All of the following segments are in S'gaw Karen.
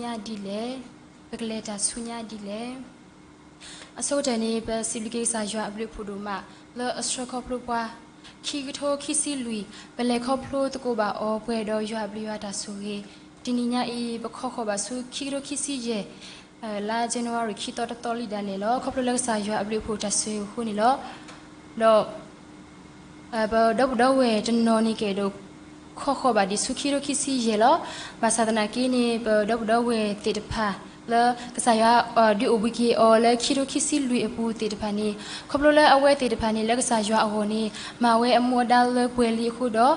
ညါဒ်လဲၣ်, ပကလဲၤတၢ်ဆူညါဒ်လဲၣ်. အဆိကတၢၢ်န့ၣ် ပစံးဘျုးက့ၤကစၢ်ယွၤအဘျုးအဖှိၣ်ဒိၣ်မး လၢအဆှၢခီဖျိပှၤ ခံကထိခံဆံလွံၢ် ပလဲၤခီဖျိသကိးဘၣ်အီၤ ပှဲၤဒီးယွၤအဘျုးယွၤတၢ်ဆိၣ်ဂ့ၤ. တနံၤညါအံၤ ပခီဃီၤဘၣ်ဆူခံကထိခံဆံယဲၢ် လါ January ခံသီတသီလံဒၣ်လဲာ်လီၤ. ခီဖျိလၢကစၢ်ယွၤအဘျုးအဖှိၣ်တၢ်ဆိၣ်ဂ့ၤအဃိန့ၣ်လီၤ. ဒီး ပဒီပုၢ်ဒီဝဲၢ်တနီၤန့ၣ်ကအဲၣ်ဒိး ခီဃီၤဘၣ်ဒံးဆူခံကထိခံဆံယဲၢ်လီၤ. ဘၣ်ဆၣ်သနာ်က့န့ၣ် ပဒီပုၢ်ဒီဝဲၢ်သ့ၣ်တဖၣ် လၢကစၢ်ယွၤဒုးအိၣ်ဘှံးက့ၤအီၤလၢခံကထိခံဆံလွံၢ်အပူၤသ့ၣ်တဖၣ်န့ၣ် ခီဖျိလၢအဝဲသ့ၣ်တဖၣ်န့ၣ် လၢကစၢ်ယွၤအဂီၢ်န့ၣ် မၤဝဲအမူအဒါလၢပှဲၤလံအဃိဒီး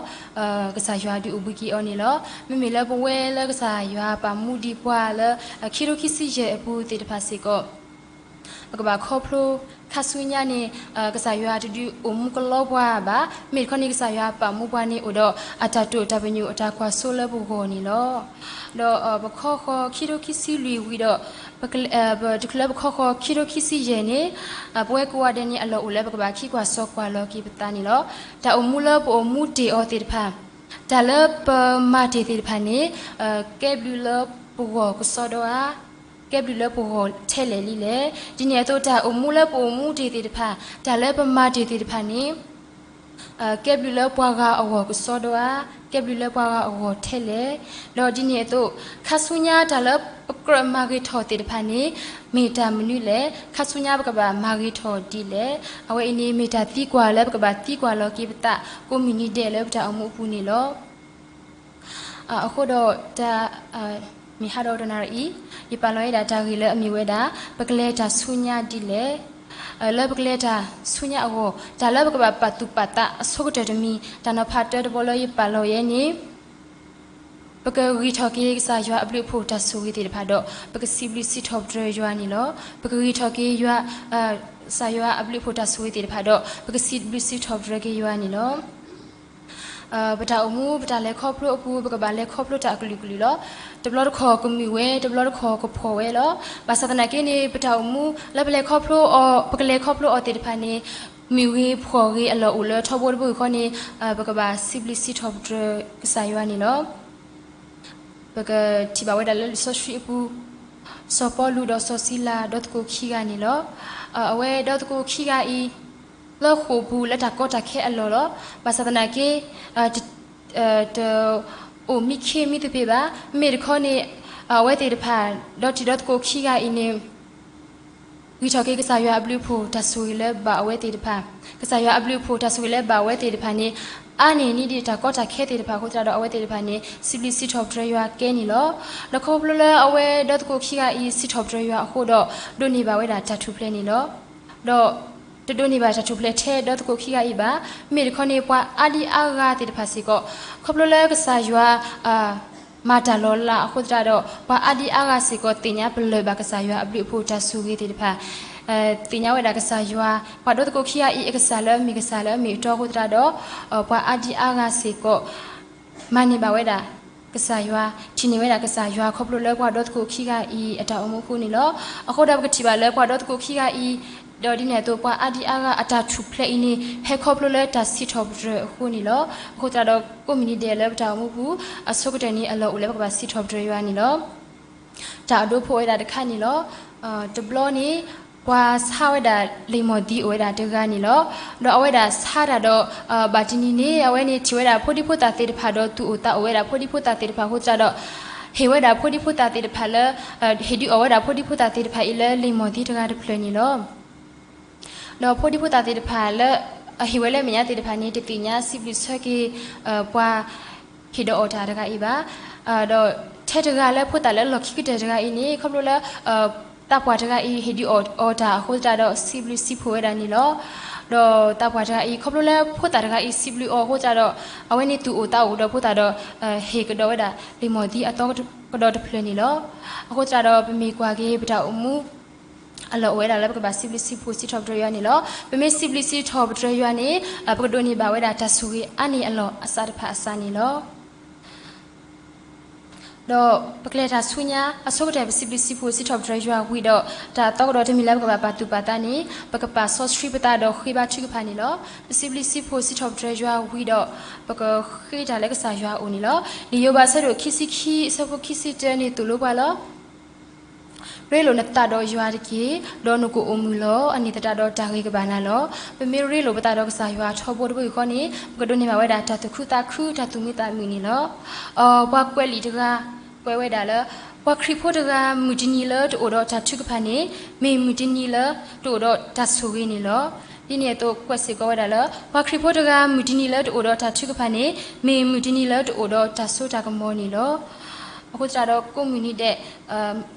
ကစၢ်ယွၤဒုးအိၣ်ဘှံးက့ၤအီၤန့ၣ်လီၤ. မ့မ့ၢ်လၢပဝဲလၢကစၢ်ယွၤပာ်မူဒံးပှၤလၢ ခံကထိခံဆံယဲၢ်အပူၤသ့ၣ်တဖၣ်စ့ၢ်ကီး ပကဘၣ်ခီဖျိ ခါဆူညါန့ၣ် ကစၢ်ယွၤတဒုးအိၣ်မူကလီပှၤဘၣ်. မ့ၢ်တခီန့ၣ် ကစၢ်ယွၤပာ်မူပှၤန့ၣ် အိၣ်ဒီးအတၢ်တိာ်တၢ်ပညိၣ်အတၢ်ကွၢ်စိလၢပဂီၢ်န့ၣ်လီၤ. ဒီးပခီဃီၤခံကထိခံဆံလွံၢ်ဝံၤဒီး ပတချုးလၢပခီဃီၤခံကထိခံဆံယဲၢ်န့ၣ် ပဝဲကိးဂၤဒဲးန့ၣ် အလီၢ်အိၣ်လၢပကဘၣ်ခံကွၢ်စီကွၢ်လီၤက့ၤပသးန့ၣ်လီၤ. တၢ်အိၣ်မူလၢပအိၣ်မူတ့ၢ်အီၤသ့ၣ်တဖၣ် တၢ်လၢပမၤတ့ၢ်သ့ၣ်တဖၣ်န့ၣ် ကဲဘျုးလၢပဂီၢ်ကစီဒီဧါ, ကဲဘျုးလၢပဂီၢ်ထဲလဲၣ်လံလဲၣ်. ဒ်န့ၣ်အသိး တၢ်အိၣ်မူလၢပအိၣ်မူတ့ၢ်သ့ၣ်တဖၣ်, တၢ်လၢပမၤတ့ၢ်သ့ၣ်တဖၣ်န့ၣ် ကဲဘျုးလၢပှၤဂၤအဂီၢ်ကစီဒီဧါ, ကဲဘျုးလၢပှၤဂၤအဂီၢ်ထဲလဲၣ်. ဒီးဒ်န့ၣ်အသိး ခါဆူညါတၢ်လၢပကြၢးမၤဂ့ၤထီၣ်သ့ၣ်တဖၣ်န့ၣ် မ့ၢ်တၢ်မနုၤလဲၣ်, ခါဆူညါပကဘၣ်မၤဂ့ၤထီၣ်ဒ်လဲၣ်. အဝဲအံၤန့ၣ် မ့ၢ်တၢ်သံကွၢ်လၢပကဘၣ်သံကွၢ်လီၤက့ၤပသး ကိးမုၢ်နံၤဒဲးလၢပတၢ်အိၣ်မူအပူၤန့ၣ်လီၤ. အဃိဒီးတၢ် မ့ၢ်ဟါဒီးတနၣ်ရံၣ်အံၤ ယပာ်လီၤဝဲဒၣ်တၢ်ဂ့ၢ်လၢအမ့ၢ်ဝဲဒၣ် ပကလဲၤတၢ်ဆူညါဒ်လဲၣ်. လၢပကလဲၤတၢ်ဆူညါအဂီၢ် တၢ်လၢပကဘၣ်ပာ်သူၣ်ပာ်သးအဆိကတၢၢ်တမံၤ တၢ်နီၤဖးတၢတဘီလၢယပာ်လီၤယဲန့ၣ် ပကဂံၢ်ထီၣ်က့ၤကစၢ်ယွၤအဘျုးအဖှိၣ်တၢ်ဆိၣ်ဂ့ၤသ့ၣ်တဖၣ်ဒီး ပကစံးဘျုးစံးထီၣ်ပတြၢၤယွၤန့ၣ်လီၤ. ပကဂံၢ်ထီၣ်က့ၤယွၤ ကစၢ်ယွၤအဘျုးအဖှိၣ်တၢ်ဆိၣ်ဂ့ၤသ့ၣ်တဖၣ်ဒီး ပကစံးဘျုးစံးထီၣ်ပတြၢၤက့ၤယွၤန့ၣ်လီၤ. ပတၢ်အိၣ်မူ ပတၢ်လဲၤခီဖျိအပူၤ ပကဘၣ်လဲၤခီဖျိတၢ်အကလုာ်ကလုာ်လီၤ. တဘျီတခီၣ်ကမုာ်ဝဲ, တဘျီတခီၣ်ကဖှီၣ်ဝဲလီၤ. ဘၣ်ဆၣ်သနာ်က့န့ၣ် ပတၢ်အိၣ်မူလၢပလဲၤခီဖျိအီၤ, ပကလဲၤခီဖျိအီၤသ့ၣ်တဖၣ်န့ၣ် မုာ်ဂ့ၤဖှီၣ်ဂ့ၤအလီၢ်အိၣ်လၢထီဘိတဘိအံၤဃီန့ၣ် ပကဘၣ်စံးဘျုးစံးထီၣ်ပတြၢၤကစၢ်ယွၤန့ၣ်လီၤ. ပကထံၣ်ဘၣ်ဝဲဒၣ်လၢလံာ်စီဆှံအပူၤ စီၤပီလူးဒီးစီၤစံလၤဒီသကိးခံဂၤန့ၣ်လီၤ. အဝဲဒီသကိးခံဂၤအံၤ လၢဃိာ်ပူၤလၢတၢ်ကီတၢ်ခဲအလီၢ်လီၤ. ဘၣ်ဆၣ်သနာ်က့ တအိၣ်မံခ့မံသပ့ၤဘၣ်. မ့ၢ်တခီန့ၣ် အဝဲသ့ၣ်တဖၣ် ဒီတံၤဒီသကိးခံဂၤအံၤန့ၣ် ဂံၢ်ထီၣ်က့ၤကစၢ်ယွၤအဘျုးအဖှိၣ်တၢ်ဆိၣ်ဂ့ၤလၢဘၣ်အဝဲသ့ၣ်တဖၣ်, ကစၢ်ယွၤအဘျုးအဖှိၣ်တၢ်ဆိၣ်ဂ့ၤလၢဘၣ်အဝဲသ့ၣ်တဖၣ်န့ၣ် အါန့ၢ်န့ၢ်ဒံးတၢ်ကီတၢ်ခဲသ့ၣ်တဖၣ်အဃိသတးဒီး အဝဲသ့ၣ်တဖၣ်န့ၣ် စံးဘျုးစံးထီၣ်ပတြၢၤယွၤကဲန့ၣ်လီၤ. ဒီးခီဖျိလၢအဝဲဒီသကိးခံဂၤအံၤ စံးထီၣ်ပတြၢၤယွၤအဃိဒီး ဒိးန့ၢ်ဘၣ်ဝဲဒၣ်တၢ်ထူၣ်ဖျဲးန့ၣ်လီၤ. ဒီးတဒိးန့ၢ်ဘၣ်တၢ်ထူၣ်ဖျဲးထဲဒီသကိးခံဂၤအံၤဘၣ်. မ့ၢ်တခီန့ၣ် ပှၤအါဒံအါဂၤသ့ၣ်တဖၣ်စ့ၢ်ကီး ခီဖျိလၢကစၢ်ယွၤ မၤတၢ်လီၤလးအဃိသတးဒီး ပှၤအါဒံအါဂၤစ့ၢ်ကီး သ့ၣ်ညါပလၢၢ်ဘၣ်ကစၢ်ယွၤအဘျုးအဖှိၣ်တၢ်ဆိၣ်ဂ့ၤသ့ၣ်တဖၣ်, သ့ၣ်ညါဝဲဒၣ်ကစၢ်ယွၤ, ပှၤဒီသကိးခံဂၤအံၤအကစၢ်လၢအမ့ၢ်ကစၢ်လၢအမ့ၢ်အတီအဃိသတးဒီး ပှၤအါဒံအါဂၤစ့ၢ်ကီး မၤန့ၢ်ဘၣ်ဝဲဒၣ် ကစၢ်ယွၤ, ထံၣ်န့ၢ်ဝဲဒၣ်ကစၢ်ယွၤ ခီဖျိလၢပှၤဒီသကိးခံဂၤအံၤအတၢ်အိၣ်မူအဃိန့ၣ်လီၤ. အဃိဒီးပကထံၣ်ဘၣ်လၢပှၤဒီသကိးခံဂၤအံၤ ဒီးဒ်န့ၣ်အသိး ပှၤအါဒံအါဂၤအတၢ်ထူၣ်ဖျဲးအံၤန့ၣ် ဟဲခီဖျိလၢတၢ်စံးထီၣ်ပတြၢၤအဃိန့ၣ်လီၤ. အဃိသတးဒီး ကိးမုၢ်နံၤဒဲးလၢပတၢ်အိၣ်မူပူၤ အဆိကတၢၢ်န့ၣ် အလီၢ်အိၣ်လၢပကဘၣ်စံးထီၣ်ပတြၢၤယွၤန့ၣ်လီၤ. တၢ်အဒိဖိးဝဲဒၣ်တခါန့ၣ်လီၤ. တဘျီန့ၣ် ပှၤဆါဝဲဒၣ်လံာ်မီၢ်သံအိၣ်ဝဲဒၣ်တဂၤန့ၣ်လီၤ. ဒီးအဝဲဒၣ်ဆါတၢ်ဒီး ဘၣ်တနံၤန့ၣ် အဝဲန့ၣ်ထံၣ်ဝဲဒၣ်ဖိဒံဖိသၣ်သ့ၣ်တဖၣ်ဒီးသူၣ်အိၣ်သးအိၣ်ဝဲဒၣ်ဖိဒံဖိသၣ်သ့ၣ်တဖၣ်အဃိသတးဒီး ဟ့ၣ်ဝဲဒၣ်ဖိဒံဖိသၣ်သ့ၣ်တဖၣ်လၢ ဟ့ၣ်ဒုးအီၣ်ဝဲဒၣ်ဖိဒံဖိသၣ်သ့ၣ်တဖၣ်အံၤလၢလံာ်မီၢ်သံတဂၤတဖျၢၣ်န့ၣ်လီၤ. ဒီးဖိဒံဖိသၣ်သ့ၣ်တဖၣ်လၢ အဟ့ၣ်ဝဲလၢအမဲာ်ညါသ့ၣ်တဖၣ်န့ၣ် တသ့ၣ်ညါစံးဘျုးဆၢက့ၤ ပှၤဟ့ၣ်ဒုးအီၣ်တၢ်တဂၤအံၤဘၣ်. ဒီးထဲတဂၤလၢဖိသၣ်လၢလီၢ်ခံကတၢၢ်တဂၤအံၤန့ၣ် ခီဖျိလၢ သးပှၢ်တဂၤအံၤ ဟ့ၣ်ဒုးအီၣ်တၢ်အဃိသတးဒီး စံးဘျုးစံးဖှိၣ်ဝဲဒၣ်န့ၣ်လီၤ. ဒီးသးပှၢ်တဂၤအံၤ ခီဖျိလၢဖိသၣ်တဂၤအံၤ စံးဘျုးအီၤအဃိသတးဒီး အဝဲန့ၣ်သူၣ်အိၣ်သးအိၣ်ဒီးဖိသၣ်ဒီး ဟ့ၣ်ကဒီးဝဲဒၣ်လံာ်မီၢ်သံအသီကဒီးတဖျၢၣ်န့ၣ်လီၤ. အဃိသတးဒီး ပမ့ၢ်ကွၢ်က့ၤ ပတၢ်အိၣ်မူ အလီၢ်အိၣ်ဝဲဒၣ်လၢပကဘၣ်စံးဘျုးစံးဖှိၣ်စံးထီၣ်ပတြၢၤယွၤန့ၣ်လီၤ. ပမ့ၢ်စံးဘျုးစံးထီၣ်ပတြၢၤယွၤန့ၣ် ပကဒိးန့ၢ်ဘၣ်ဝဲဒၣ်တၢ်ဆိၣ်ဂ့ၤအါန့ၢ်အလီၢ်အစးတဖၣ်အစးန့ၣ်လီၤ. ဒီးပကလဲၤတၢ်ဆူညါ အဆိကတၢၢ် ပစံးဘျုးစံးဖှိၣ်စံးထီၣ်ပတြၢၤယွၤဝံၤဒီး တၢ်သီကဒီးတမံၤလၢပကဘၣ်ပာ်သူၣ်ပာ်သးန့ၣ် ပကပာ်စီဆှံပသးဒီးဃ့ဘါထုကဖၣ်န့ၣ်လီၤ. ပစံးဘျုးစံးဖှိၣ်စံးထီၣ်ပတြၢၤယွၤဝံၤဒီး ပကဃ့တၢ်လၢကစၢ်ယွၤအအိၣ်န့ၣ်လီၤ. လံာ်ယိၤဘးအဆၢဒိၣ်ခံဆံခံ အဆၢဖိခံဆံတၢန့ၣ်သိၣ်လိပှၤလီၤ. ရ့လိာ်နသးဒီးယွၤတက့ၢ်, ဒီးနကအိၣ်မုာ်လီၤ. အန့ၣ်သတးဒီးတၢ်ဂ့ၤကဘၣ်နၤလီၤ. ပမ့ၢ်ရ့လိာ်ပသးဒီးကစၢ်ယွၤထီဘိတဘိယူၢ်ဃီန့ၣ် ပကဒိးန့ၢ်ဘၣ်ဝဲဒၣ်တၢ်သူၣ်ခုသးခု တၢ်သူၣ်မံသးမုာ်န့ၣ်လီၤ. ပှၤကွဲးလံာ်တဂၤ ကွဲးဝဲဒၣ်လၢ ပှၤခရံာ်ဖိတဂၤမုၢ်တနံၤလၢတအိၣ်ဒီးတၢ်ထုကဖၣ်န့ၣ် မ့ၢ်မုၢ်တနံၤလၢတအိၣ်ဒီးတၢ်ဆိၣ်ဂ့ၤန့ၣ်လီၤ. ဒ်န့ၣ်အသိးကွဲးစ့ၢ်ကီးဝဲဒၣ်လၢ ပှၤခရံာ်ဖိတဂၤမုၢ်တနံၤလၢတအိၣ်ဒီးတၢ်ထုကဖၣ်န့ၣ် မ့ၢ်မုၢ်တနံၤလၢတအိၣ်ဒီးတၢ်စိတၢ်ကမီၤန့ၣ်လီၤ. အဃိသတးဒီးကိးမုၢ်နံၤဒဲး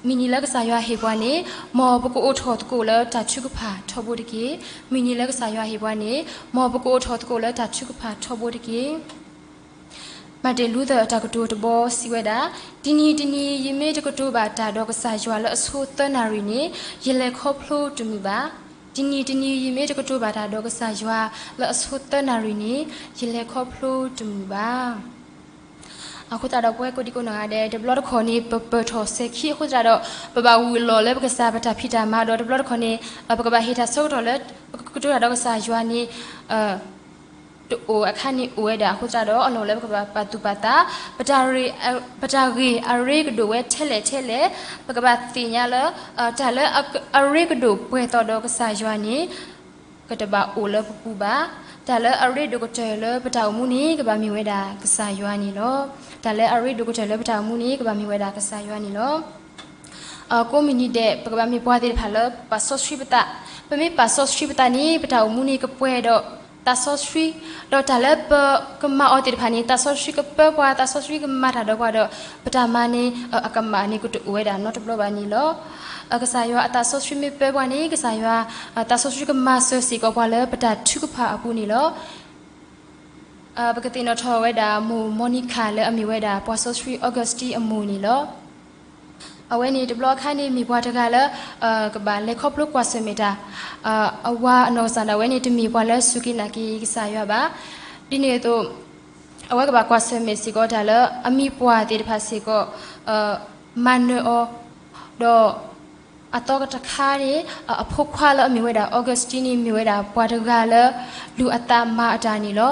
မုၢ်နံၤလၢကစၢ်ယွၤဟ့ၣ်ပှၤန့ၣ် မ်ပကအိၣ်ထီၣ်သကိးလၢတၢ်ထုကဖၣ်ထီဘိတက့ၢ်. မုၢ်နံၤလၢကစၢ်ယွၤဟ့ၣ်ပှၤန့ၣ် မ်ပကအိၣ်ထီၣ်သကိးလၢတၢ်ထုကဖၣ်ထီဘိတက့ၢ်. မၤတ့ၢ်လူသၢၣ်အတၢ်ကတိၤတဘီစံးဝဲဒၣ်, တနံၤတနံၤယမ့ၢ်တကတိၤဘၣ်တၢ်ဒီးကစၢ်ယွၤလၢအဆိသၢနၣ်ရံၣ်န့ၣ် ယလဲၤခီဖျိတမုာ်ဘၣ်. တနံၤတနံၤယမ့ၢ်တကတိၤဘၣ်တၢ်ဒီးကစၢ်ယွၤလၢအဆိသၢနၣ်ရံၣ်န့ၣ် ယလဲၤခီဖျိတမုာ်ဘၣ်. အဃိသတးဒီးပဝဲကိးဒံကိးနီၢ်ဂၤဒဲး တဘျီတခီၣ်န့ၣ် ပပၢၢ်ထီၣ်စဲၤခံအဃိသတးဒီး ပဘၣ်ဝံၣ်လီၤလၢပကစၢ် ပတၢ်ဖံးတၢ်မၤဒီး တဘျီတခီၣ်န့ၣ် ပကဘၣ်ဟ့ၣ်တၢ်ဆၢကတီၢ်လၢ ပကကတိၤတၢ်ဒီးကစၢ်ယွၤန့ၣ် တအိၣ်အခါန့ၣ်အိၣ်ဝဲဒၣ်အဃိသတးဒီး အလီၢ်လၢပကဘၣ်ပာ်သူၣ်ပာ်သး ပတၢ်ဂ့ၢ်အရ့ကဒိၣ်ဝဲထဲလဲၣ်ထဲလဲၣ်, ပကဘၣ်သ့ၣ်ညါလၢ တၢ်လၢအရ့ကဒိၣ်ပှဲၤသိးဒီးကစၢ်ယွၤန့ၣ် ကတဘၣ်အိၣ်လၢပပူၤဘၣ်. တၢ်လၢအရ့ဒိၣ်ကတၢၢ်လၢပတၢ်အိၣ်မူန့ၣ် ကဘၣ်မ့ၢ်ဝဲဒၣ်ကစၢ်ယွၤန့ၣ်လီၤ. တၢ်လၢအရ့ဒိၣ်ကတၢၢ်လၢပတၢ်အိၣ်မူန့ၣ် ကဘၣ်မ့ၢ်ဝဲဒၣ်ကစၢ်ယွၤန့ၣ်လီၤ. ကိးမုၢ်နံၤဒဲး ပကဘၣ်မ့ၢ်ပှၤသ့ၣ်တဖၣ်လၢပာ်စီဆှံပသး, ပမ့ၢ်ပာ်စီဆှံပသးန့ၣ် ပတၢ်အိၣ်မူန့ၣ်ကပှဲၤဒီးသးစီဆှံ, ဒီးတၢ်လၢပကမၤအီၤသ့ၣ်တဖၣ်န့ၣ် သးစီဆှံကပၢပှၤ, သးစီဆှံကမၤတၢ်ဒီးပှၤဒီး ပတၢ်မၤန့ၣ် အကမၣ်န့ၣ်ကတအိၣ်ဝဲဒၣ်နီတဘျီဘၣ်န့ၣ်လီၤ. ကစၢ်ယွၤအသးစီဆှံမ့ၢ်ပၢပှၤန့ၣ် ကစၢ်ယွၤအသးစီဆှံကမၤစၢၤစ့ၢ်ကီးပှၤလၢပတၢ်ထုကဖၣ်အပူၤန့ၣ်လီၤ. ပကသ့ၣ်နီၣ်ထီၣ်ဝဲဒၣ်မိၢ် Monica လၢအမ့ၢ်ဝဲဒၣ်ပှၤစီဆှံ Augustine အမိၢ်န့ၣ်လီၤ. အဝဲန့ၣ်တဘျီအခါန့ၣ်မ့ၢ်ပှၤတဂၤလၢ ကဘၣ်လဲၤခီဖျိကွၢ်ဆၢၣ်မဲာ်တၢ်, အဝၤအနီၢ်ကစၢ်ဒၣ်ဝဲန့ၣ် တမ့ၢ်ပှၤလၢစူၢ်က့ၤနာ်က့ၤကစၢ်ယွၤဘၣ်. ဒ်န့ၣ်အသိး အဝဲကဘၣ်ကွၢ်ဆၢၣ်မဲာ်စ့ၢ်ကီးတၢ်လၢ အမံၤပှၢ်သ့ၣ်တဖၣ်စ့ၢ်ကီး မၤနၢၤအီၤ, ဒီး အသီတခါန့ၣ် အဖိခွါလၢအမ့ၢ်ဝဲဒၣ် Augustine န့ၣ် မ့ၢ်ဝဲဒၣ်ပှၤတဂၤလၢ လူၤအသးမၤအတၢ်န့ၣ်လီၤ.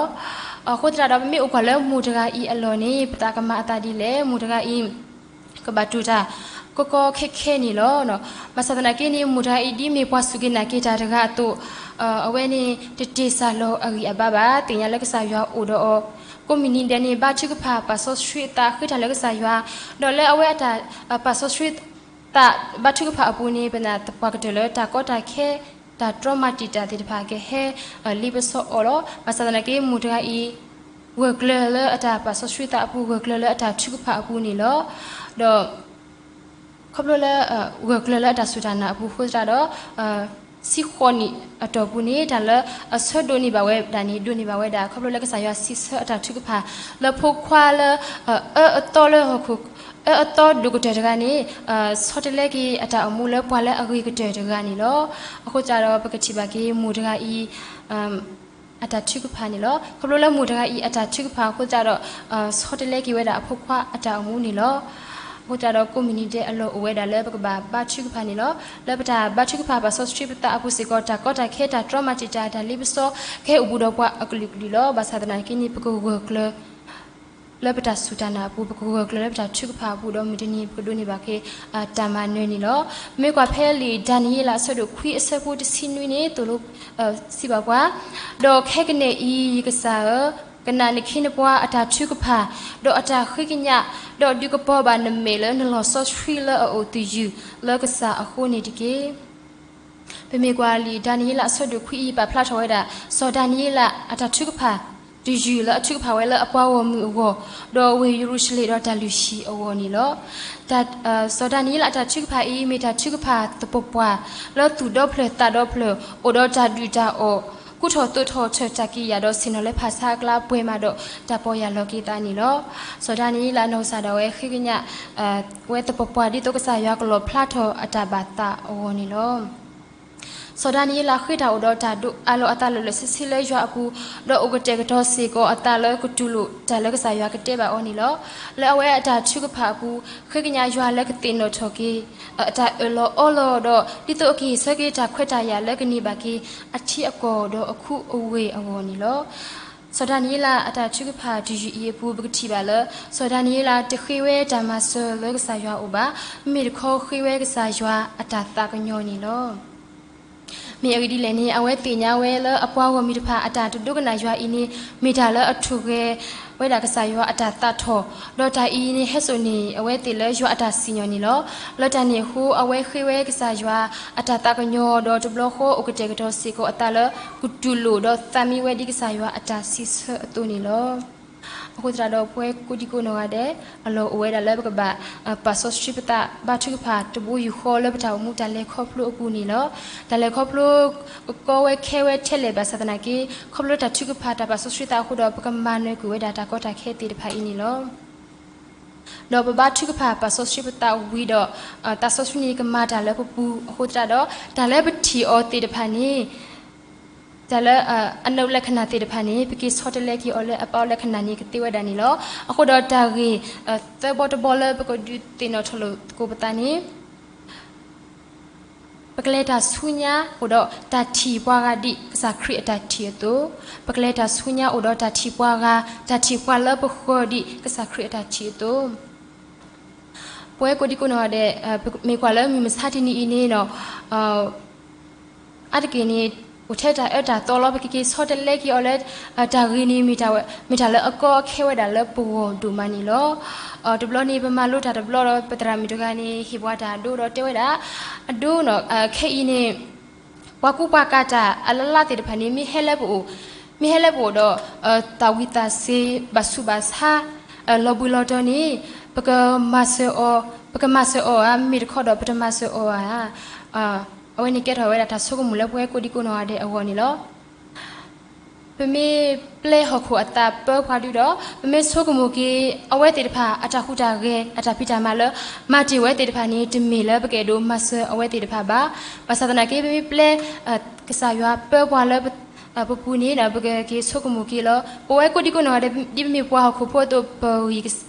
အဃိသတးဒီး ပမ့ၢ်အိၣ်ကွၢ်လၢမိၢ်တဂၤအံၤအလီၢ်န့ၣ် ပသးကမၤအသးဒ်လဲၣ်, မိၢ်တဂၤအံၤ ကဘၣ်တူၢ်တၢ် ကီကီခဲခဲန့ၣ်လီၤ. ဘၣ်ဆၣ်သနာ်က့န့ၣ် မိၢ်တဂၤအံၤဒ်မ့ၢ်ပှၤစူၢ်က့ၤနာ်က့ၤတၢ်တဂၤအသိး အဝဲန့ၣ် တတ့ၢ်စၢ်လီၤအဂံၢ်အဘါဘၣ်, သ့ၣ်ညါလၢကစၢ်ယွၤအိၣ်ဒီးအီၤ, ကိးမုၢ်နံၤဒဲးန့ၣ် ဘါထုကဖၣ်ပာ်စီဆှံအသးဃ့တၢ်လၢကစၢ်ယွၤ, ဒီးလၢအဝဲအတၢ်ပာ်စီဆှံသးဘါထုကဖၣ်အပူၤန့ၣ် ပနာ်သပှၢ်ကတၢၢ်လၢတၢ်ကီတၢ်ခဲ တၢ်တြီမၤတံာ်တာ်သ့ၣ်တဖၣ်ကဟဲလ့ပစီအီၤလီၤ. ဘၣ်ဆၣ်သနာ်က့ မိၢ်တဂၤအံၤ ဂၢၢ်ကျၢၤလၢအတၢ်ပာ်စီဆှံသးအပူၤ, ဂၢၢ်ကျၢၤလၢအတၢ်ထုကဖၣ်အပူၤန့ၣ်လီၤ. ဒီး ခီဖျိလၢ ဂၢၢ်ကျၢၤလၢအတၢ်စူၢ်တၢ်နာ်အပူၤအဃိသတးဒီး ဆံဃိးနံၣ်အတီၢ်ပူၤန့ၣ် တၢ်လၢအဆၢဒိးန့ၢ်ဘၣ်ဝဲဒၣ်န့ၣ် ဒိးန့ၢ်ဘၣ်ဝဲဒၣ် ခီဖျိလၢကစၢ်ယွၤစံးဆၢအတၢ်ထုကဖၣ် လၢဖိခွါလၢ အၢအသီလၢဟီၣ်ခိၣ် အၢအသီဒိၣ်ကတၢၢ်တဂၤန့ၣ် ဆီတလဲက့ၤအတၢ်အိၣ်မူလၢပှၤလၢအဂ့ၤကတၢၢ်တဂၤန့ၣ်လီၤ. အဃိသတးဒီး ပကထံၣ်ဘၣ်က့ၤမိၢ်တဂၤအံၤ အတၢ်ထုကဖၣ်န့ၣ်လီၤ. ခီဖျိလၢမိၢ်တဂၤအံၤအတၢ်ထုကဖၣ်အဃိသတးဒီး ဆီတလဲက့ၤဝဲဒၣ်အဖိခွါအတၢ်အိၣ်မူန့ၣ်လီၤ. အဃိသတးဒီးကိးမုၢ်နံၤဒဲးအလီၢ်အိၣ်ဝဲဒၣ်လၢပကဘၣ်ဘါထုကဖၣ်န့ၣ်လီၤ. လၢပတၢ်ဘါထုကဖၣ်ပာ်စီဆှံပသးအပူၤစ့ၢ်ကီး တၢ်ကီတၢ်ခဲ တၢ်တြီမၤတံာ်တာ် တၢ်လ့ပစီ ကဟဲအိၣ်ဘူးဒီးပှၤအကလုာ်ကလုာ်လီၤ. ဘၣ်ဆၣ်သနာ်က့န့ၣ် ပကဂၢၢ်ကျၢၤ လၢပတၢ်စူၢ်တၢ်နာ်အပူၤ ပကဂၢၢ်ကျၢၤလၢပတၢ်ထုကဖၣ်အပူၤ ဒီးမုၢ်တနံၤပကဒိးန့ၢ်ဘၣ်က့ၤ တၢ်မၤနၢၤန့ၣ်လီၤ. မ့ၢ်ကွၢ်ဖဲလံာ်ဒၤနံးယ့လးအဆၢဒိၣ်ခွံအဆၢဖိတဆံနွံန့ၣ် သိၣ်လိ စံးဘၣ်ပှၤ, ဒီးခဲကနံၣ်အံၤ ယကစၢ်ဧၢ, ကနၣ်နခ့နပှၤအတၢ်ထုကဖၣ် ဒီးအတၢ်ဃ့ကညး, ဒီးဒုးကပီၤဘၣ်နမဲာ်လၢနလီၤစီဆှံလၢအအိၣ်သယုၢ်လၢကစၢ်အဃိန့ၣ်တက့ၢ်. ပမ့ၢ်ကွၢ်လံာ်ဒၤနံးယ့လးအဆၢဒိၣ်ခွံအံၤ ပာ်ဖျါထီၣ်ဝဲဒၣ် စီၤဒၤနံးယ့လးအတၢ်ထုကဖၣ် တယုၢ်လၢအထုကဖၣ်ဝဲလၢအပှၤဂီၢ်မုၢ်အဂီၢ်, ဒီးဝ့ၢ်ယရူၤၡလ့ၣ်ဒီးတၢ်လုၢ်ဟံၣ်အဂီၢ်န့ၣ်လီၤ. စီၤဒၤနံးယ့လးအတၢ်ထုကဖၣ်အံၤ မ့ၢ်တၢ်ထုကဖၣ်သပှၢ်ပှၢ် လၢသူၣ်ဒီဖျၢၣ်သးဒီဖျၢၣ် အိၣ်ဒီးတၢ်ဒုၣ်တၢ်အီၣ် ကူထီၣ်သိးထီၣ်ထၢၣ်တၢ်ကံးယာ်ဒီး ဆ့ၣ်နီၤလၢဖၣ်ဆါအကျါပှဲၤမးဒီး တၢ်ပီၢ်ယၢ်လီၤက့ၤသးန့ၣ်လီၤ. စီၤဒၤနံးယ့လးအနီၢ်ကစၢ်ဒၣ်ဝဲဃ့ကညး ဝဲသပှၢ်ပှၢ် ဒ်သိးကစၢ်ယွၤကလီၣ်ဖျါထီၣ်အတၢ်ဘၣ်သးအဂီၢ်န့ၣ်လီၤ. ဒီး စီၤဒၤနံးယ့လးဃ့တၢ်အိၣ်ဒီးတၢ်ဒိးအးလီၤအသးလၢာ်လၢာ်ဆ့ဆ့လၢယွၤအပူၤ, ဒီးအိၣ်ကတဲာ်ကတီၤစ့ၢ်ကီးအသးလၢကတူၢ်လိာ်တၢ်လၢကစၢ်ယွၤကတဲဘၣ်အီၤန့ၣ်လီၤ. လၢအဝဲအတၢ်ထုကဖၣ်အပူၤ, ဃ့ကညးယွၤလၢကသ့ၣ်နီၣ်ထီၣ်က့ၤ အတၢ်အၢၣ်လီၤအီလီၤဒီး ဒ်သိးအကဟ့ၣ်ဆၢက့ၤတၢ်ခွဲးတၢ်ယာ်လၢကန့ၢ်ဘၣ်က့ၤ အထံအကီၢ်ဒီးအခူအဝ့ၢ်အဂီၢ်န့ၣ်လီၤ. စီၤဒၤနံးယ့လးအတၢ်ထုကဖၣ်တယုၢ်အံၤအပူၤ ပကထံၣ်ဘၣ်လၢ စီၤဒၤနံးယ့လးတဃ့ဝဲတၢ်မၤစၢၤလၢကစၢ်ယွၤအအိၣ်ဘၣ်, မ့မ့ၢ်တခီဃ့ဝဲကစၢ်ယွၤအတၢ်သးကညီၤန့ၣ်လီၤ. မ့ၢ်အဂ့ၢ်ဒ်လဲၣ်န့ၣ် အဝဲသ့ၣ်ညါဝဲလၢအပှၤဂီၢ်မုၢ်တဖၣ်အတၢ်တဒိကနၣ်ယွၤအံၤန့ၣ် မ့ၢ်တၢ်လၢအထူၣ်ဂဲၤဝဲဒၣ်ကစၢ်ယွၤအတၢ်သးထီၣ်, ဒီးတၢ်အံၤန့ၣ်ဟဲစိာ်န့ၢ်အဝဲသ့ၣ်လၢယွၤအတၢ်စံၣ်ညီၣ်န့ၣ်လီၤ. လၢတၢ်န့ၣ်အဃိ အဝဲဃ့ဝဲကစၢ်ယွၤအတၢ်သးကညီၤ ဒီးတဘျီဃီအိၣ်ကတဲာ်ကတီၤစ့ၢ်ကီးအသးလၢ ကတူၢ်လိာ်ဒီးသးမံဝဲဒ်ကစၢ်ယွၤအတၢ်စံးဆၢအသိးန့ၣ်လီၤ. အဃိသတးဒီး ပဝဲကိးဒံကိးနီၢ်ဂၤဒဲး အလီၢ်အိၣ်ဝဲဒၣ်လၢပကဘၣ် ပာ်စီဆှံပသး ဘါထုကဖၣ်တဘိယူၢ်ဃီလၢပတၢ်အိၣ်မူတၢ်လဲၤခီဖျိအပူၤန့ၣ်လီၤ. တၢ်လဲၤခီဖျိ ကကီဝဲခဲဝဲထဲလဲၣ်ဘၣ်ဆၣ်သနာ်က့ ခီဖျိတၢ်ထုကဖၣ်တၢ်ပာ်စီဆှံသးအဃိဒီး ပကမၤနၢၤကွံာ်ဝဲဒၣ်တၢ်ကီတၢ်ခဲသ့ၣ်တဖၣ်အံၤန့ၣ်လီၤ. ဒီးပဘါထုကဖၣ်ပာ်စီဆှံပသးဝံၤဒီး သးစီဆှံန့ၣ်ကမၤတၢ်လၢပပူၤအဃိသတးဒီး တၢ်လၢပထံၣ်အီၤသ့ၣ်တဖၣ်န့ၣ် တၢ်လၢ အနုလက္ခဏာ သ့ၣ်တဖၣ်န့ၣ် ပက့ၤဆီတလဲက့ၤအီၤလၢအပာ်လက္ခဏာ န့ၣ်ကသ့ဝဲဒၣ်န့ၣ်လီၤ. အဃိဒီးတၢ်ဂ့ၢ် သၢဘီတဘီလၢပကဒုးသ့ၣ်နီၣ်ထီၣ်လိာ်သကိးပသးန့ၣ် ပကလဲၤတၢ်ဆူညါအိၣ်ဒီးတၢ်ထံၣ်ပှၤဂၤဒ်ကစၢ်ခရံာ်အတၢ်ထံၣ်အသိး, ပကလဲၤတၢ်ဆူညါအိၣ်ဒီးတၢ်ထံၣ်ပှၤဂၤ, တၢ်ထံၣ်ပှၤလၢပဃၢၤဒ်ကစၢ်ခရံာ်အတၢ်ထံၣ်အသိး ပဝဲကိးဒံကိးနီၢ်ဂၤဒဲး မ့ၢ်ကွၢ်လၢမုၢ်မဆါတနံၤအံၤန့ၣ် အါတက့ၢ်န့ၣ် အိၣ်ထဲတၢ်အၢတၢ်သီလီၤ. ပကက့ၤဆီတလဲက့ၤအီၤလၢ တၢ်ဂ့ၢ်န့ၣ် မ့ၢ်တၢ်လၢအကီအခဲဝဲဒၣ်လၢပဂီၢ်ဒိၣ်မးန့ၣ်လီၤ. တဘျီန့ၣ် ပမၤလိတၢ်တဘျီဒီး ပသရၣ်မုၣ်တဂၤန့ၣ် ဟ့ၣ်ပှၤတၢ်အဒိဒီးတဲဝဲဒၣ်, အဒိ ခဲအံၤန့ၣ် ပှၤကူပှၤကၤတၢ်အလါလါသ့ၣ်တဖၣ်န့ၣ် မ့ၢ်ဟဲလၢပအိၣ်, မ့ၢ်ဟဲလၢပအိၣ်ဒီး သးဝံၣ်သးစ့ၤ ဘၣ်ဆူးဘၣ်ဆါ လီၤဘှံးလီၤတီၤန့ၣ် ပကမၤစၢၤအီၤ, ပကမၤစၢၤအီၤဧါ, မ့ၢ်တခီဒီးပတမၤစၢၤအီၤဧါ. အဝဲန့ၣ်ကဲထီၣ်ဝဲဒၣ်တၢ်ဆိကမိၣ်လၢပဝဲကိးဒံကိးနီၢ်ဂၤဒဲးအဂီၢ်န့ၣ်လီၤ. ပမ့ၢ်ပျဲဟီၣ်ခိၣ်အသးပၢပှၤဒုဒီး ပမ့ၢ်ဆိကမိၣ်က့ၤ အဝဲသ့ၣ်တဖၣ်အတၢ်ဟူးတၢ်ဂဲၤ အတၢ်ဖံးတၢ်မၤလၢ မၤတ့ၢ်ဝဲသ့ၣ်တဖၣ်န့ၣ် တမ့ၢ်လၢပကအဲၣ်ဒိးမၤစၢၤအဝဲသ့ၣ်တဖၣ်ဘၣ်. ဘၣ်ဆၣ်သနာ်က့ ပမ့ၢ်ပျဲ ကစၢ်ယွၤပၢပှၤလၢ ပပူၤန့ၣ် ပကက့ၤဆိကမိၣ်က့ၤလီၤ. ပဝဲကိးဒံကိးနီၢ်ဂၤဒဲး ဒ်ပမ့ၢ်ပှၤဟီၣ်ခိၣ်ဖိအသိး ပဂံၢ်,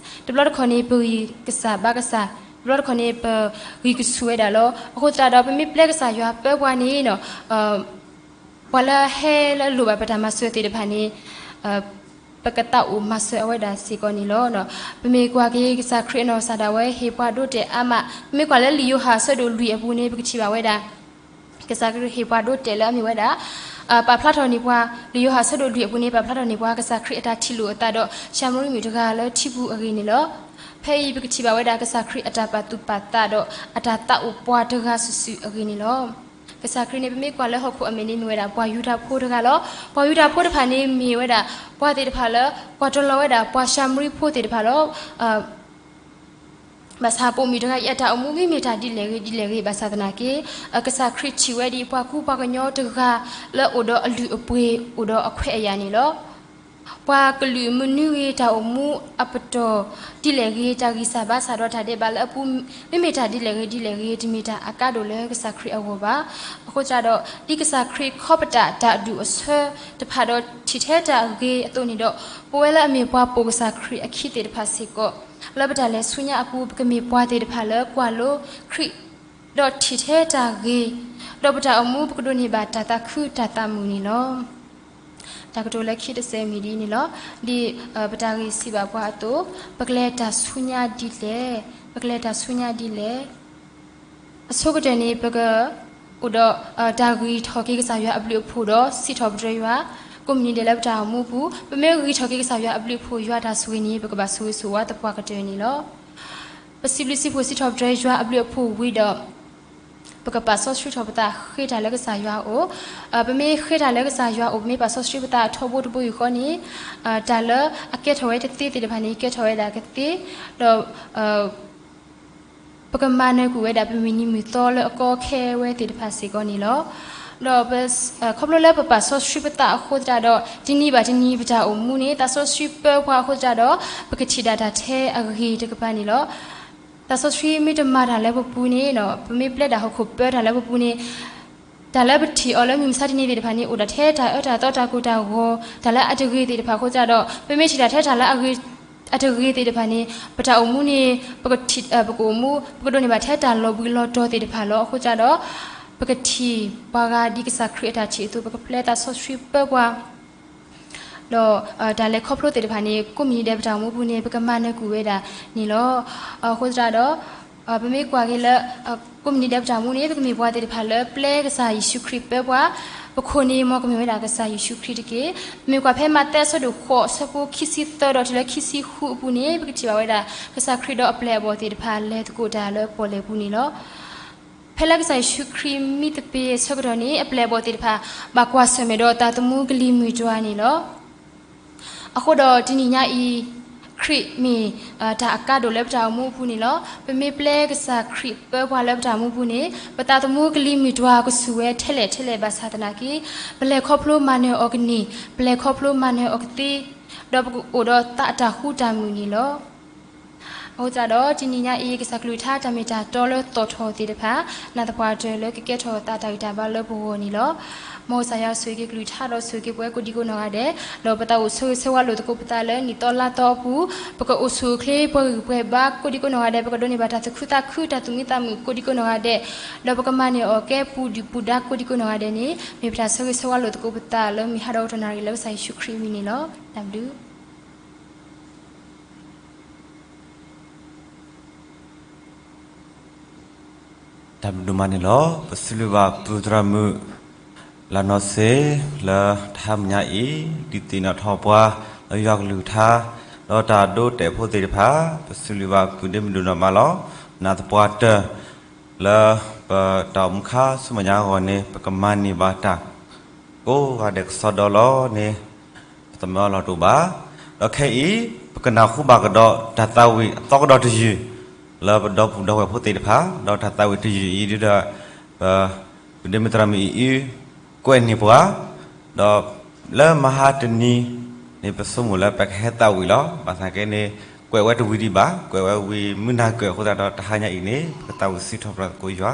တဘျီတခီၣ်န့ၣ် ပဂံၢ်ကစၢ်ဘါကစၢ်, တဘျီတခီၣ်န့ၣ် ပဂံၢ်ကဆူၣ်ဝဲဒၣ်လီၤ. အဃိသတးဒီး ပမ့ၢ်ပျဲကစၢ်ယွၤပၢပှၤန့ၣ် ပှၤလၢဟဲလၢလိၣ်ဘၣ်ပတၢ်မၤစၢၤသ့ၣ်တဖၣ်န့ၣ် ပကသးအိၣ်မၤစၢၤအဝဲဒၣ်စ့ၢ်ကီးန့ၣ်လီၤ. ပမ့ၢ်ကွၢ်က့ၤကစၢ်ခရံာ်အနီၢ်ကစၢ်ဒၣ်ဝဲ ဟ့ၣ်ပှၤဒိတဲာ်အါမး, ပမ့ၢ်ကွၢ်လၢလံာ်ယိၤဟၣ်အဆၢဒိၣ်လွံၢ်အပူၤန့ၣ် ပကထံၣ်ဘၣ်ဝဲဒၣ် ကစၢ်ခရံာ်ဟ့ၣ်ပှၤဒိတဲာ်လၢအမ့ၢ်ဝဲဒၣ် ပာ်ဖျါထီၣ်န့ၢ်ပှၤ, လံာ်ယိၤဟၣ်အဆၢဒိၣ်လွံၢ်အပူၤန့ၣ် ပာ်ဖျါထီၣ်န့ၢ်ပှၤ ကစၢ်ခရံာ်အတၢ်ထံၣ်လိာ်အသးဒီး ၡၤမရံမုၣ်တဂၤလၢထံပူၤအဂ့ၢ်န့ၣ်လီၤ. ဖဲအံၤပကထံၣ်ဘၣ်ဝဲဒၣ် ကစၢ်ခရံာ်အတၢ်ပာ်သူၣ်ပာ်သးဒီး အတၢ်သးအိၣ်ပှၤတဂၤစုာ်စုာ်အဂ့ၢ်န့ၣ်လီၤ. ကစၢ်ခရံာ်န့ၣ် ပမ့ၢ်ကွၢ်လၢဟီၣ်ခိၣ်အမဲာ်န့ၣ် မ့ၢ်ဝဲဒၣ်ပှၤယူဒၤဖိတဂၤလီၤ. ပှၤယူဒၤဖိတဖၣ်န့ၣ် မ့ၢ်ဝဲဒၣ် ပှၤသ့ၣ်တဖၣ်လၢ ကွၢ်တလီၤဝဲဒၣ် ပှၤၡၤမရံဖိသ့ၣ်တဖၣ်လီၤ. ဘၣ်ဆၣ်ပိာ်မုၣ်တဂၤအံၤ အတၢ်အိၣ်မူမ့မ့ၢ်တၢ်ဒ်လဲၣ်ဂ့ၤဒ်လဲၣ်ဂ့ၤ ဘၣ်ဆၣ်သနာ်က့ ကစၢ်ခရံာ်ထံၣ်ဝဲဒ်ပှၤကူပှၤကညီတဂၤလၢအိၣ်ဒီးအလုၢ်အပှ့ၤ အိၣ်ဒီးအခွဲးအယာ်န့ၣ်လီၤ. ပှၤကလုာ်မနုၤဂ့ၤ တၢ်အိၣ်မူအပတီၢ်ဒ်လဲၣ်ဂ့ၤ တၢ်ဂံၢ်စၢ်ဘါစၢ်ဒီးတၢ်ဒဲးဘးလၢအပူၤ မ့မ့ၢ်တၢ်ဒ်လဲၣ်ဂ့ၤဒ်လဲၣ်ဂ့ၤ တမ့ၢ်တၢ်အကါဒိၣ်လၢကစၢ်ခရံာ်အဂီၢ်ဘၣ်. အဃိသတးဒီး ဒ်ကစၢ်ခရံာ်ခီပတာ်တၢ်အဒူၣ်အဆၢတဖၣ်ဒီး ထံၣ်ထဲတၢ်ဂ့ၤအသိးန့ၣ်ဒီး ပဝဲလၢအမ့ၢ်ပှၤပိာ်ကစၢ်ခရံာ်အခံသ့ၣ်တဖၣ်စ့ၢ်ကီး လၢပတၢ်လဲၤဆူညါအပူၤ ပကမ့ၢ်ပှၤသ့ၣ်တဖၣ်လၢကွၢ်လိခရံာ် ဒီးထံၣ်ထဲတၢ်ဂ့ၤ, ဒီးပတၢ်အိၣ်မူပကဒိးန့ၢ်ဘၣ်တၢ်သးခုတၢ်သးမုာ်န့ၣ်လီၤ. တၢ်ကတိၤလၢခံတစဲးမ့ၢ်ဒ်အံၤန့ၣ်လီၤ. ဒ်ပတၢ်ဂ့ၢ်စံးဘၣ်ပှၤအသိး, ပကလဲၤတၢ်ဆူညါဒ်လဲၣ်, ပကလဲၤတၢ်ဆူညါဒ်လဲၣ်. အဆိကတၢၢ်န့ၣ် ပကအိၣ်ဒီးတၢ်ဂံၢ်ထီၣ်က့ၤကစၢ်ယွၤအဘျုးအဖှိၣ်ဒီးစံးထီၣ်ပတြၢၤယွၤ ကိးမုၢ်နံၤဒဲးလၢပတၢ်အိၣ်မူပူၤ, ပမ့ၢ်ဂံၢ်ထီၣ်က့ၤကစၢ်ယွၤအဘျုးအဖှိၣ် ယွၤတၢ်ဆိၣ်ဂ့ၤန့ၣ် ပကဘၣ်ဆိၣ်ဂ့ၤဆိၣ်ဝါသပှၢ်ကတၢၢ်န့ၣ်လီၤ. ပစံးဘျုးစံးဖှိၣ်စံးထီၣ်ပတြၢၤယွၤအဘျုးအဖှိၣ်ဝံၤဒီး ပကပာ်စီဆှံထီၣ်ပသးဃ့တၢ်လၢကစၢ်ယွၤအအိၣ်, ပမ့ၢ်ဃ့တၢ်လၢကစၢ်ယွၤအအိၣ် ပမ့ၢ်ပာ်စီဆှံပသးအထီဘိတဘိယူၢ်ဃီန့ၣ် တၢ်လၢအကဲထီၣ်ဝဲတသ့သ့ၣ်တဖၣ်န့ၣ် ကဲထီၣ်ဝဲဒၣ်ကသ့, ဒီး ပကမၤနၢၤကွံာ်ဝဲဒၣ် ပမုၢ်နံၤမုၢ်သီလၢအကီအခဲဝဲသ့ၣ်တဖၣ်စ့ၢ်ကီးန့ၣ်လီၤ. ဒီး ခီဖျိလၢပပာ်စီဆှံပသးအဃိသတးဒီး တနံၤဘၣ်တနံၤ ပတၢ်အိၣ်မူန့ၣ် သးစီဆှံပၢပှၤအဃိသတးဒီး ပကထံၣ်ဒၣ်တၢ်ထဲအဂ့ၤတကပၤန့ၣ်လီၤ. သးစီဆှံမ့ၢ်တမၤတၢ်လၢပပူၤန့ၣ် ပမ့ၢ်ပျဲဒၣ်ဟီၣ်ခိၣ်ပၢတၢ်လၢပပူၤန့ၣ် တၢ်လၢပထံၣ်အီၤလၢမုၢ်မဆါတနံၤသ့ၣ်တဖၣ်န့ၣ် အိၣ်ဒၣ်ထဲတၢ်အၢတၢ်သီတၢ်ကိၢ်တၢ်ဂီၤ တၢ်လၢအတဂ့ၤသ့ၣ်တဖၣ်အဃိသတးဒီး ပမ့ၢ်ထံၣ်တၢ်ထဲတၢ်လၢအတဂ့ၤသ့ၣ်တဖၣ်န့ၣ် ပတၢ်အိၣ်မူန့ၣ် ပကအိၣ်မူ ပကဒိးန့ၢ်ဘၣ်ထဲတၢ်လီၤဘှံးလီၤတီၤသ့ၣ်တဖၣ်လီၤ. အဃိသတးဒီး ပကထံၣ်ပှၤဂၤဒ်ကစၢ်ခရံာ်အတၢ်ထံၣ်အသိး ပကပျဲသးစီဆှံပၢပှၤ ဒီးတၢ်လဲၤခီဖျိသ့ၣ်တဖၣ်န့ၣ် ကိးမုၢ်နံၤဒဲးပတၢ်အိၣ်မူပူၤန့ၣ် ပကမၤနၢၤကွံာ်ဝဲဒၣ်န့ၣ်လီၤ. အဃိသတးဒီး ပမ့ၢ်ကွၢ်က့ၤလၢ ကိးမုၢ်နံၤဒဲးပတၢ်အိၣ်မူန့ၣ် ပကမ့ၢ်ပှၤသ့ၣ်တဖၣ်လၢပျဲကစၢ်ယ့ၣ်ၡူးခရံာ်ပၢပှၤ, ပခိၣ်န့ၣ် မ်ကမ့ၢ်ဝဲဒၣ်ကစၢ်ယ့ၣ်ၡူးခရံာ်တက့ၢ်. ပမ့ၢ်ကွၢ်ဖဲမးသဲအဆၢဒိၣ်ဃိး အဆၢဖိခံဆံသၢဒီးတုၤလၢခံဆံဃုအပူၤန့ၣ် ပကထံၣ်ဘၣ်ဝဲဒၣ် ကစၢ်ခရံာ်ဒီးအပျဲၢ်အဘီၣ်သ့ၣ်တဖၣ်လဲၤသကိးတၢ်လၢပီၣ်လဲၣ်ပူၤန့ၣ်လီၤ. ဖဲလၢကစၢ်ယ့ၣ်ၡူးခရံာ်မံသပ့ၤအဆၢကတီၢ်န့ၣ် အပျဲၢ်အဘီၣ်သ့ၣ်တဖၣ် ဘၣ်ကွၢ်ဆၢၣ်မဲာ်ဒီးတၢ်သမူကလံၤမုၢ်တွၤန့ၣ်လီၤ. အဃိဒီးတနံၤညါအံၤ ခရံာ်မ့ၢ်တၢ်အကါဒိၣ်လၢပတၢ်အိၣ်မူအပူၤန့ၣ်လီၤ. ပမ့ၢ်ပျဲကစၢ်ခရံာ်ပၢပှၤလၢပတၢ်အိၣ်မူပူၤန့ၣ် ပသးသမူကလံၤမုၢ်တွၤကဆူၣ်ဝဲထဲလဲၣ်ထဲလဲၣ်ဘၣ်ဆၣ်သနာ်က့ ပလဲၤခီဖျိမၤနၢၤအီၤကန့ၢ်, ပလဲၤခီဖျိမၤနၢၤအီၤကသ့, ဒီးပကအိၣ်ဒီးသးအတၢ်ဃူတၢ်မုာ်န့ၣ်လီၤ. အဃိသတးဒီး တနံၤညါအံၤ ကစၢ်ကလုၢ်ကထါတၢ်မ့ၢ်တၢ်တီလၢသီၣ်ထီၣ်သ့ၣ်တဖၣ် နာ်သပှၢ်တၢၢ်လၢကကဲထီၣ်သးတၢ်ဂံၢ်တၢ်ဘါလၢပဂီၢ်န့ၣ်လီၤ. မ်ကစၢ်ယွၤဆိၣ်ဂ့ၤက့ၤကလုၢ်ကထါဒီးဆိၣ်ဂ့ၤက့ၤပဝဲကိးဒံကိးနီၢ်ဂၤဒဲး, ဒီးပသးအိၣ်ဆိၣ်ဂ့ၤဆၢဝါလိာ်သကိးပသးလၢနံၣ်သီလါသီအပူၤ, ပကအိၣ်ဆူၣ်အိၣ်ချ့ပှၤဂံၢ်ပှၤဘါကိးဒံကိးနီၢ်ဂၤဒဲး, ပကဒိးန့ၢ်ဘၣ်တၢ်သူၣ်ခုသးခုတၢ်သူၣ်မံသးမုာ်ကိးဒံကိးနီၢ်ဂၤဒဲး, ဒီးပကမၤန့ၢ်အီၣ်ကဲပူၤဒုၣ်ပူၤဒါကိးဒံကိးနီၢ်ဂၤဒဲးန့ၣ် မ့ၢ်ပတၢ်ဆိၣ်ဂ့ၤဆၢဝါလိာ်သကိးပသးလၢမုၢ်ဟါဒီးတနၣ်ရံၣ်လၢကစၢ်ယ့ၣ်ၡူးခရံာ်အမံၤန့ၣ်လီၤ. တၢ်ဘျုး တၢ်ဘျုးဒိၣ်မးန့ၣ်လီၤ. ပစံးဘျုးဘၣ်ပုၢ်သရၣ်မုၣ် လါနီၢ်စ့ လၢတဟါမုၢ်ညါအံၤ ဒုးသ့ၣ်နီၣ်ထီၣ်ပှၤ လၢယွၤကလုၢ်ကထါ ဒီးတၢ်ဒိတဲာ်ဖိသ့ၣ်တဖၣ် ပစံးဘျုးဘၣ်ပုၢ်ဒ့မုၣ်ဒိၣ်နီၢ်မးလီၤ. နာ်သပှၢ်တၢၢ် လၢပတၢ်အိၣ်မူခါဆူမဲာ်ညါအဂီၢ်န့ၣ် ပကမၤန့ၢ်ဘၣ်တၢ် ကိးဂၤဒဲးကစီဒီလီၤန့ၣ် ပသမၢလီၤတအိၣ်ဘၣ်. ဒီးခဲအံၤ ပကနၢ်ဟူဘၣ်ကဒီးတၢ်သးဝံၣ်အသီကဒီးတယုၢ် လၢပဒီပုၢ်ဒီဝဲၢ်ဖိသ့ၣ်တဖၣ်, ဒီးတၢ်သးဝံၣ်တယုၢ်အံၤဒ်ဒီး ပ ပုၢ်ဒ့မုၣ်သရၣ်မုၣ်အံၤအု ကွဲးန့ၢ်ပှၤ, ဒီးလၢမဟါတနံၤန့ၣ် ပဆိကမိၣ်လၢပကဟဲသးဝံၣ်လီၤ. ဘၣ်ဆၣ်က့န့ၣ် ကွဲးဝဲတဝံၤဒံးဘၣ်, ကွဲးဝဲဝံၤမုၢ်နၤကၢၢ်အဃိသတးဒီး တဟါညါအံၤန့ၣ် ပကသးဝံၣ်စံးထီၣ်ပတြၢၤသကိးယွၤ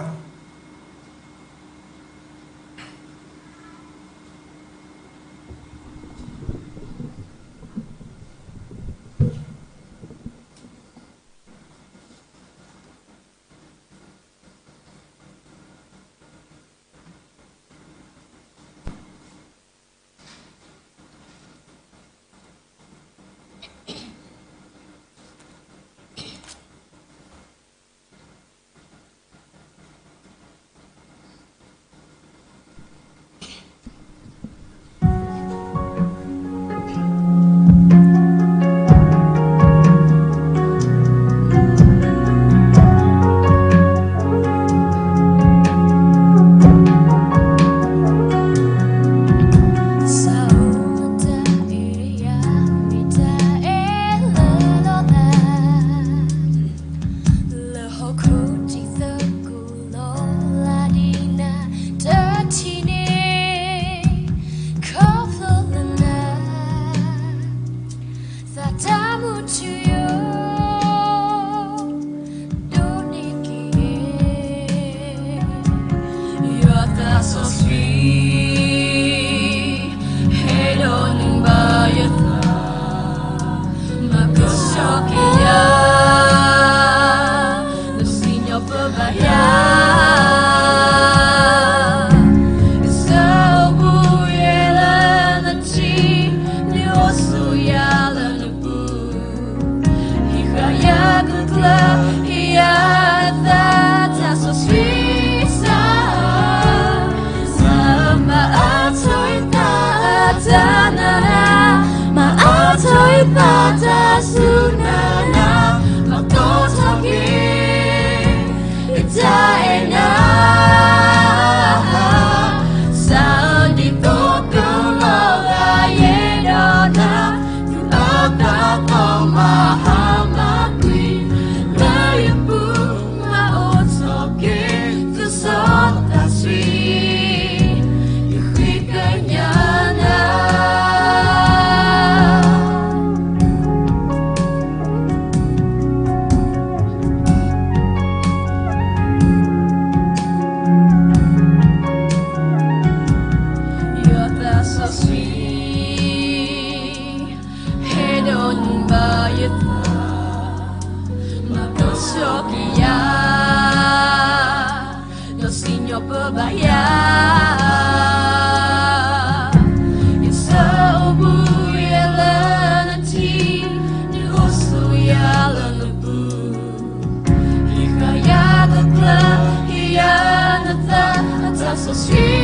ယွၤသးစီဆှံ ဟဲဒီးနဘါယသး မၤကဆှီက့ၤယၤ နစံၣ်ညီၣ်ပၢဘၣ်ယၤ ကစၢ်အိၣ်ဘူးယဲလၢနထံ နအိၣ်ဆိးယၤလၢနပူၤ ဟံးဃာ်ယၤဂုာ်ကျဲး ဟ့ၣ်ယၤနသး သးစီဆှံစၢ် မၤအါထီၣ်ယသးအတၢ်နာ် မၤအါထီၣ်ယသးတၢ်စူၢ်နာ် မၤကီထီၣ်က့ၤ ယတၢ်အဲၣ်နၤ စၢ်ဒ်သိးကလီၤဂာ်ယဲဒီးနၤ သုအသးကီမၤဟါမၤကွံာ် လၢယပူၤမၤအိၣ်ထီၣ်က့ၤ သုစီသးဆှံ ယဃ့ကညးနၤ တၢ်ဘျုး စီဆှံ